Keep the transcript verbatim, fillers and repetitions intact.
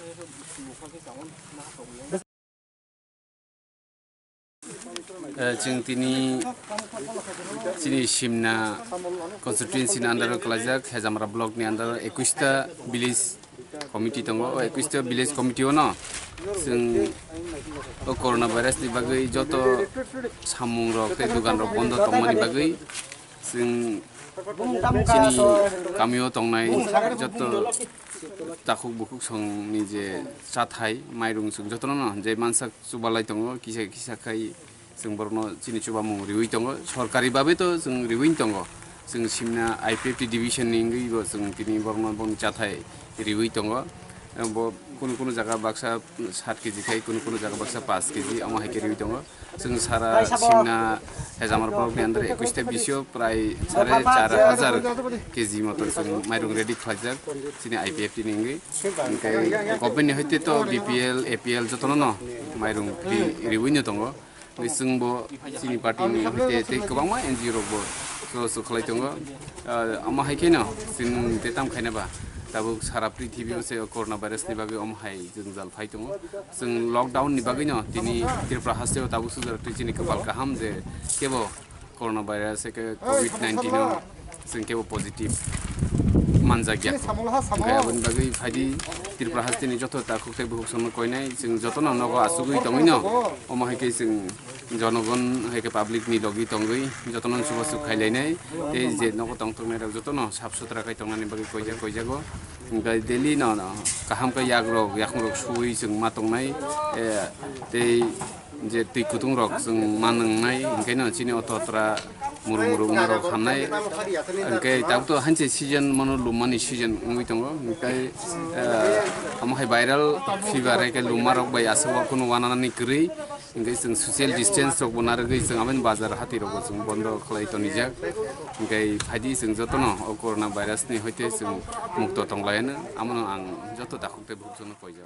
Eh, chwng tini chini Simna constituency ni under o kwlaijak, Hejamra block ni under o ekush ta village committee tongo. O ekush ta village committee o no chwng o corona virus ni bagwi joto samung rok tei dugan rok bondo tongmani bagwi chwng chini kami o tongnai joto takhuk bukhuk song ni je chathai mairung chwng jotono no je mansak chubalai tongo, kisa kisa khai chwng borokno chini chubamung riwi tongo, sorkari babe to chwng riwi tongo, chwng Simna I P F T division ni wngwi bo chwng tini borokno boni chathai riwi tongo. Bo kunu kunu jaga baksa sat keji khai, kunu kunu jaga baksa panch keji, omo hai khe riwi tongo. Chwng sara Simna Hejamar block ni under ekush ta bisio prai sare char hajar keji moto chwng mairung ready khlaijak chini I P F T ni wngwi. Hwnkhe government ni hoite to B P L, A P L jotono no mairung free riwi no tongo. Hwnkhe chwng bo chini party ni hoite tei kwbangma N G O rok bo so so khlai tongo. Ah, omo hai kheno chwng tei tam khaina ba tabuk sara prithibi o se corona virus ni bagwi omo hai jwngjal phai tongo. Chwng lockdown ni bagwi no tini Tripura haste o tabuk sujak twi chini kwpal kaham je kebo corona virus eke covid nineteen o chwng kebo positive manjak ya. Hwnkhe aboni bagwi phaidi Tripura haste ni joto takhuk tei bukhuk songno koinai chwng jotono nogo achugwi tongwi no omo hai khe chwng jonogon hai khe public ni logi tongwi jotono chubachu khailainai tei je nogo tongthoknai rok jotono sap sutra khai tongnani bagwi koijak koijago. Hwnkhe daily no, no, kaham khe yakrok, yakhungrok suwi chwng ma tongnai, eh, tei je twi kutung rok chwng ma nwngnai, hwnkhe no chini oto otra muru muru wngma rok hamnai. Hwnkhe tabuk to hanse season mano lummani season wngwi tongo, hwnkhe, eh, omo hai viral fever hai khe lumma rok bai aswk o kunu wananani kwrwi. Hingke chwng social distance rok bo narwgwi chwng aboni bazar hati rok bo chwng bondo khlai tonijak. Hingke phaidi chwng jotono o corona virus ni hoite chwng mukto tonglaino, amono ang joto takhuk tei bukhuk jono koijak.